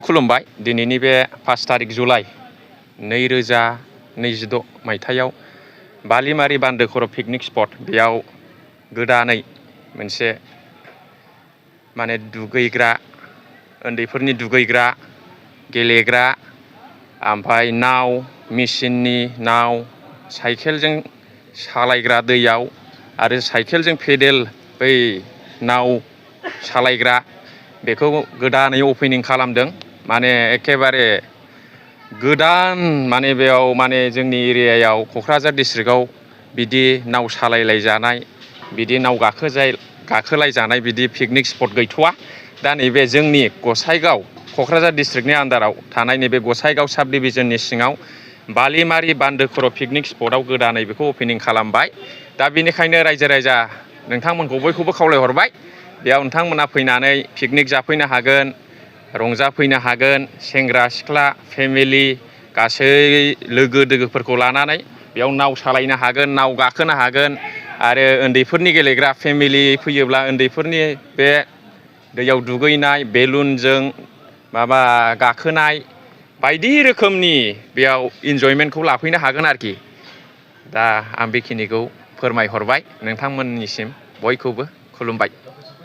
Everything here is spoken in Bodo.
खुलुमबाय। दिनैनि बे 5 तारिख जुलाइ 2026 मायथाइयाव बालिमारि बान्दो खर' पिकनिक स्पट बेयाव गोदानै मोनसे माने दुगैग्रा, उन्दैफोरनि दुगैग्रा, गेलेग्रा, ओमफ्राय नाव, मेचिननि नाव, साइकेलजों सालायग्रा दैयाव आरो साइकेलजों पेडेल बै नाव सालायग्रा बेखौ गोदानै अपेनिं खालामदों। माने एखेबारे गोदान माने बेयाव माने जोंनि एरियायाव क'क्राझार डिस्ट्रिक्टआव बिदि नाव सालायलायजानाय, बिदि नाव गाखोलायजानाय बिदि पिकनिक स्पट गैथ'वा। दा नैबे जोंनि गसाइगाव क'क्राझार डिस्ट्रिक्टनि आन्दाराव थानाय नैबे गसाइगाव साब डिभिजननि सिङाव बालिमारि बान्दो खर' पिकनिक स्पटआव गोदानै बेखौ अपेनिं खालामबाय। दा बेनिखायनो रायजो राजा नोंथांमोनखौ बयखौबो खावलायहरबाय, बेयाव नोंथांमोना फैनानै पिकनिक जाफैनो हागोन, रंजाफैनो हागोन। सेंग्रा सिख्ला फेमिलि गासै लोगो दोगोफोरखौ लानानै बेयाव नाव सालायनो हागोन, नाव गाखोनो हागोन आरो उन्दैफोरनि गेलेग्रा फेमिलि फैयोब्ला उन्दैफोरनि बे दैयाव दुगैनाय, बेलुनजों माबा गाखोनाय बायदि रोखोमनि बेयाव इन्जयमेन्टखौ लाफैनो हागोन आरोखि। दा आं बेखिनिखौ फोरमायहरबाय नोंथांमोननिसिम बयखौबो खुलुमबाय।